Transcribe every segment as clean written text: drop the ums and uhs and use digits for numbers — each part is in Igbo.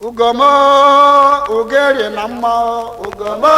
Ugomo ugeri na mma, ugomo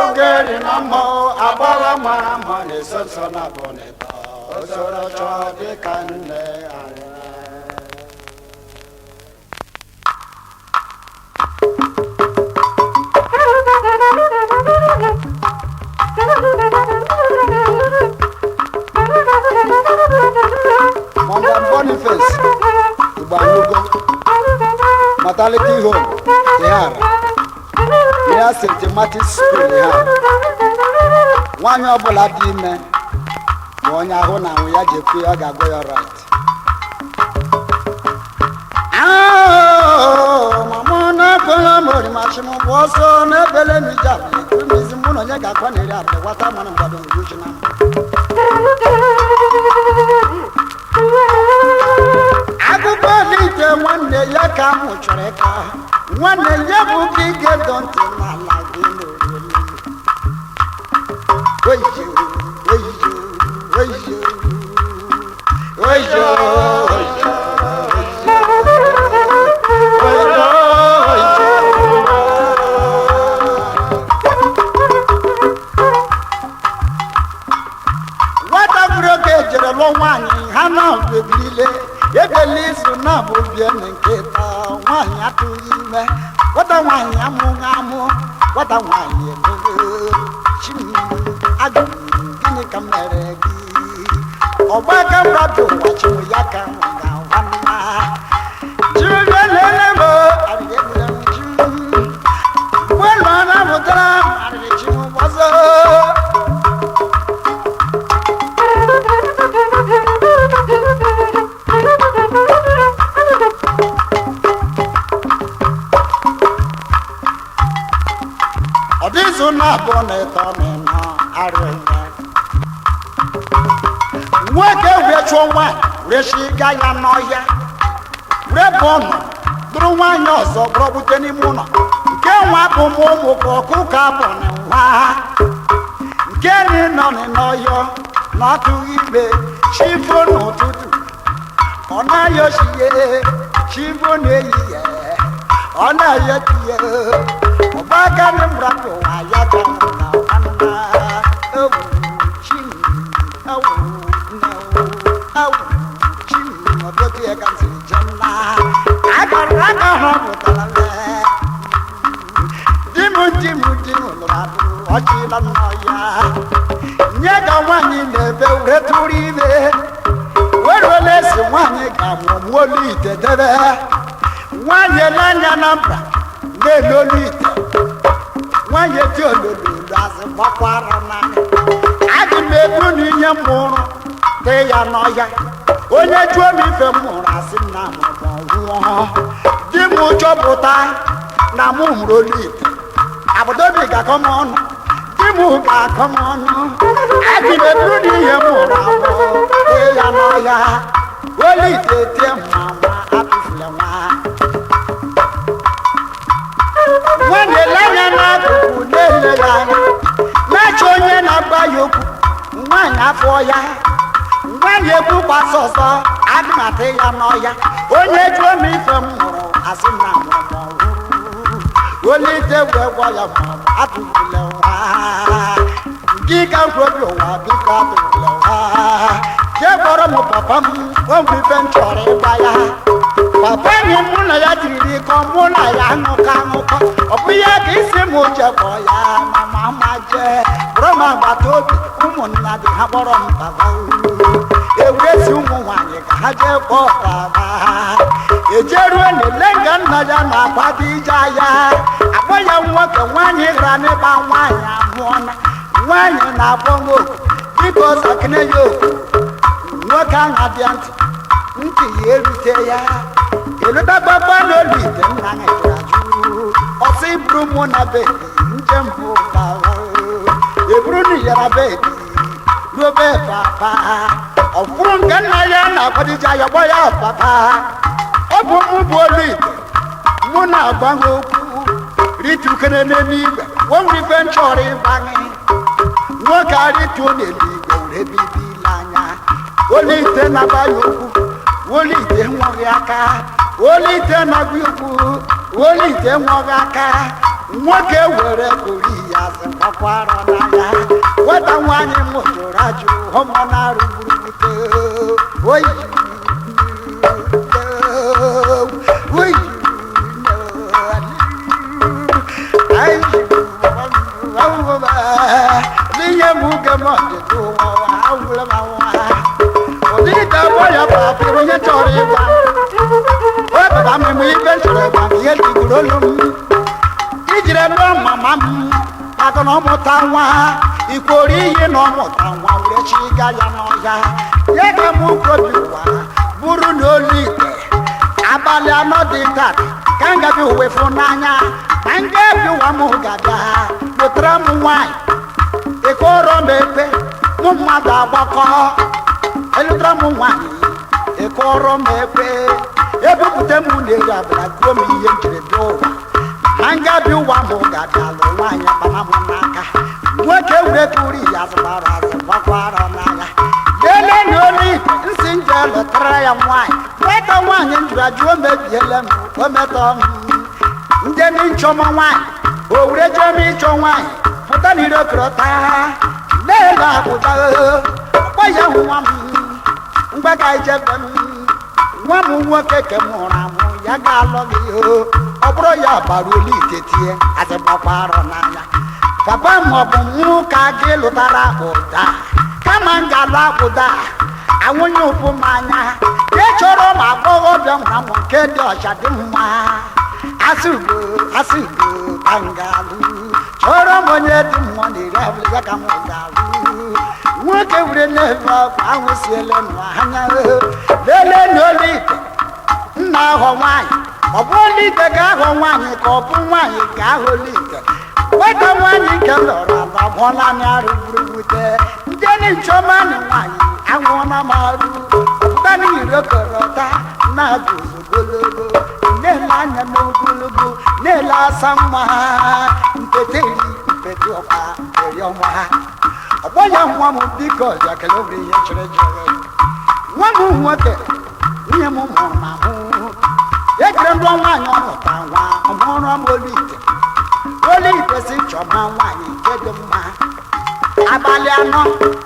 ugeri na mma, agbara mara mma na-eso nsọ na bonita osoro chọọ dịka nne anyị. Mọndam Boniface Igbanugo, Maternity Home, Ihara, near St. Martin's School, Ihara. Nwaanyị ọbụla dị ime ma onye ahụ na anwụ ya ji ekwu ya, ọ ga-agwọ ya right. Mama na-ekwela m orimachi m bụ ọsọ na-ebele m ije abụla ekwuru m mụ na onye ga-akwa na eri abụla gwata mana mgbado ngwuchi na akụkọ olite nwanne ya ka mụ chọrọ ịka nwanne ya bụ ka ige dọ ntị n'ala gị n'oriri. Oyo, oyo, oyo, oyo, oyo, oyo, oyo. Nwata gburu oge jere lụọ nwaanyị, ha na ebilile ebele izu na bụ bie na nke taa. Nwaanyị atụghị ime, nwata nwaanyị amụghị amụ, nwata nwaanyị emebe chim ajụ gịnị ka m mere gị? Ọgbaka mmadụ ụwa chinwe ya ka m ga-agwa nna chimbe lele m arịrị egbule m chim mgbe nọ na-amụtara m arịrị chim ọzọ. Ọ dị izu na abụọ na ịtọ na ịnọ arịa nwoke wee chụọ nwaanyị wee shiga ya n'ọhịa wee bụ ụnọ bụrụ nwaanyị ọzọ bụrụ bute n'ime ụlọ nke nwa bụ ụmụ ụmụ ka ọkụkọ abụ na nwa nke nị nọ n'ọhịa na-atụghị ime. Chifo n'ụtụtụ ọ na-ayọ shiye, chifo n'ehihie ọ na-ayọ tiye ọgbakari mrapụ ụwa ya ka mụ na nwanna ewu chim ewu nne ewu chim ọbịọtụ ya ka m siri jem na akara aka ha pụtara lee di m di m di m lụrụ abụ ọchịla nnọọ ya nye ka nwaanyị na-ebe were tụrụ ime weruola esi nwaanyị ga-amụ olu ite debe nwaanyị ele anya na mba na-ele olu ite nwaanyị eti ololo azụ gbakwara n'anya. Aga m ebu na ihe m mụrụ tee ya n'ọhịa, onye jụọ m ife m mụrụ asị m na mụrụ nwụọ. Di m chọpụta na mụ mụrụ olu ite, agbataobi ga-akọ m ọnụ, di m ga-akọ m ọnụ. Aga m eburu na ihe m mụrụ abụọ tee ya n'ọhịa, olu ite tie mma ma atụfula nwa. Nwanne ele anya n'akụkụ na-ele ya anya na-achọ onye na-agba ya okwu. Nwaanyị afọ ya nwaanyị ekwukwasị ọzọ agụmatị ya n'ọhịa, onye jụọ m ife m hụrụ asị m na mụrụ olite wee gwa ya ma atụfula nwa gị ka mkprobi ụwa biko atụfula nwa. Jee kpọrọ m papa m, o nwere ife m chọrọ ịgba ya. Papa enyi mụ na ya jiri iko mụ na ya aṅụkọ aṅụkọ, ọ bụ ya ka isi m jekpọ ya na mama jee bụrụ m agbata obi ụmụnna dị ha kpọrọ m papa. Ewuresi ụmụ nwaanyị ka ha jee kpọọ papa ejeruo na-ele nga nna ya na-akwado ije ahịa akpọ ya nwoke. Nwaanyị gara n'ịgba nwaanyị amụọna nwaanyị na-akpọ m oku biko zakene ya oku. Nwoke ahụ abịa ntị ntị ya erute ya elutakpakpa n'olu ite nna anyị jụrụ ajụ ọsị buru mụ na bedi njem bụ baba eburu na yara bedi ruo be papa ọ bụrụ nke nna ya na-akwadija ya gbọ ya papa ọ bụ mụ bụ olu ite mụ na-agwa ha okwu ritukere n'eluigwe o nwere ife m chọrọ ịgbanye. Nwoke arịtuo n'eluigwe were bibi ile anya olu ite na-agba ya okwu olu ite nweghị aka. Olite na-agwa ikwu, olite nweghị aka. Nwoke were kuri ya sị gbakwara n'anya. Nwata nwaanyị m jụrụ ajụ, ụmụ na-arụ gburugbute oyi oyi. N'ihe m uge m ọdịdị ụwa awụla m anwa ụdịda gbọ ya bụ apịrị onye chọrọ ịgba wepụta m ibe chọrọ ịgba m ihe tigoro olu m ijiri lụọ mama m maka na ọmụta nwa ikworo iyi na ọmụta nwa were chi ga ya n'ọhịa ya ka m kobi ụwa bụrụ na olu ite abalị 4 dị tata ka m gabi uwe fụ n'anya ma m ga-ebi ụwa m ga-abịa lụtara m nwaanyị ịkọrọ m ekpe mụ mmadụ agbakọ elutara m nwaanyị ịkọrọ m ekpe ebupụta m na-eri abịara gụọ m ihe m jiri bịa ụwa ma m ga-abịa ụwa m ga-abịa lụ nwaanyị kpama m n'aka. Nwoke were kuri ya zụgbara azụ gbakwara n'anya lelee na olu ite nsị nje lụtara ya nwaanyị. Nwata nwaanyị m jụrụ ajụ, o mebiele m, o metọ m ndị ndị nchọma nwaanyị o were jee m ịchọ nwaanyị pụta na ire okọrọta na-ele akpụta ọkpọ ya hụ nwa m mgbe ka ijebe m nwa m nwoke ke m hụrụ amụ ya ga-alụ gị o. Ọ bụrụ ya bara olu ite tie azịgbakwa arọ n'anya papa m ọ bụ mụ ka gị lụtara ụda kama m ga-alụ akpụda anwụnye ụfụ m anya ka ị chọrọ m agbọghọbịa nwụrụ amụ nke dị ọcha dị mma asịgo asịgo ka m ga-alụ chọrọ m onye dị mma na iri abụla ya ka m ga-alụ. Nwoke were n'ebe ọkụ ahụ siele nụ anya lelee na olu ite nna aghọ nwaanyị ọ bụ olu ite ga-aghọ nwaanyị ka ọ bụ nwaanyị ga-aghọ olu ite. Nwata nwaanyị nke m lọrọ ala gwọla m arụ gburugbute ndị nchọmanị nwaanyị anwụọla m arụ ọpụta n'iri okorota na-agụ ogologo na-ele anya n'ogologo na-ele asa mma mpete eri mpete ọkwa eri ọnwa ọgbọ ya nwa m biko bịa kele obere ihe chere chere nwa m nwoke nwunye m mụrụ ma hụ ejire ndụ nwaanyị ọmụta nwa ọmụrụ m olu ite olu ite si chọma nwaanyị nke dị mma abalị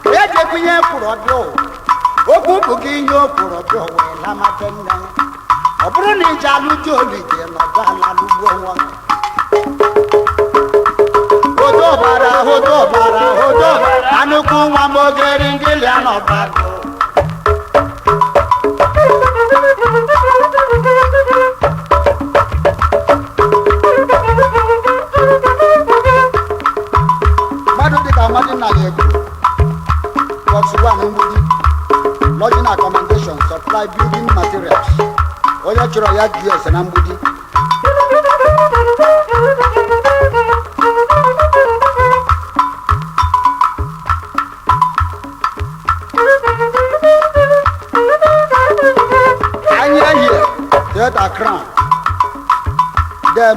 4 ejekwunye kwuru ọbịa ụwa okwu bụ gị ihe o kwuru ọbịa ụwa lamate nne ọ bụrụ na iji alụ dị olu ite nọdụ ala lụgbuo nwa odobara odobara odobara anụkwu nwa m ogeri ngịlị anọbago. Mmadụ dịka amadi nna ya egwu box 1 mgbidi lodging accommodation supply building materials onye chọrọ ya jụ ese na mgbidi. Anyị ehie Toyota Crown dem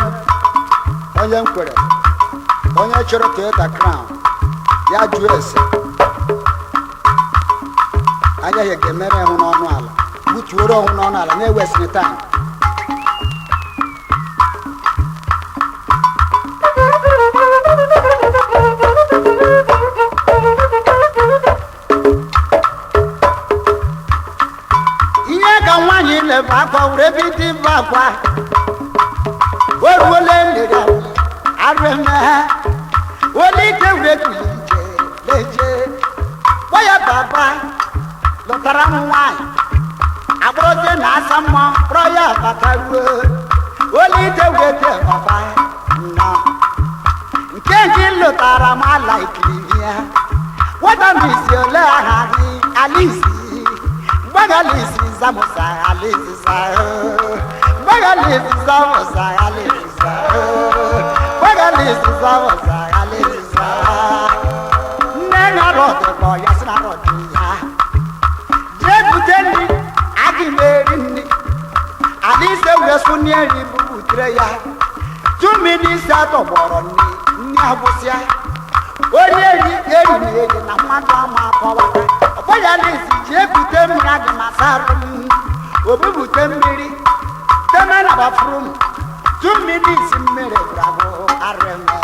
onye nkwere onye chọrọ Toyota Crown ya jụọ ese anya ya ga-emere ịhụ n'ọnụ ala gbutuoro ọhụ n'ọnụ ala na-ewesịrị taịm. Ihe ka nwaanyị lebe akwa were bido ibe akwa o ruola nlere arụ eme ole ike were kuli ije leje gwa ya baba lụtara m nwaanyị agbụrụzie na asa mma kpọrọ ya bata ruo ole ike were tee baba nọ nke gị lụtara m ala ikiri ya nwata m isi ole aha gị alisi gbagalisi zamusa alisi sa gbagalisi zamusa alisi sa gbagalisi zamusa alisi sa nne na rọdụ kpọ ya sị na rọdụ ya jee bute nri agị m eri nri alise wee sụ n'eri bubutere ya tụmidi isi atọgbọrọ nri nri agwụsịa onye eri eriri eri na mmadụ ama akọwata ọgbọ ya n'isi jee bute mmiri agị ma sarụ m obubute mmiri Eme na bathroom 2 minutes, mmiri gwụrụ agwụ. Arụ ememe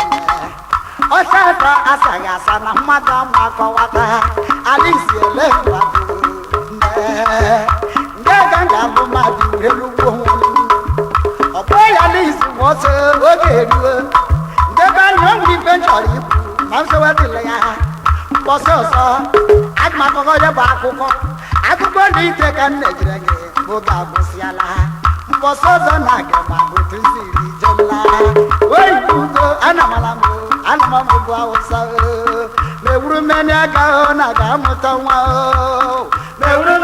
ọcha asa asaghị asa na mmadụ ama akọwata alisi ele mgbagbo nde ga ga-abụ mmadụ elu ugbo onwe m. Ọ bụghị ya n'isi ma ọsọ oge eruo ndebe anya. O nwere ife m chọrọ ikwu ma m sowedịla ya mkpọsọ ọsọ. Aga m akọkọ ya bụ akụkọ akụkọ na ite ka m na-ejire gị. Oge agwụsịala. Mkpọsọ ọzọ na aga m agụtụziri jela oyibugo. Anamala m, ana m amụbụ Awụsa o. Mewuru mmeni aka o na ga-amụta nwa o. Mewuru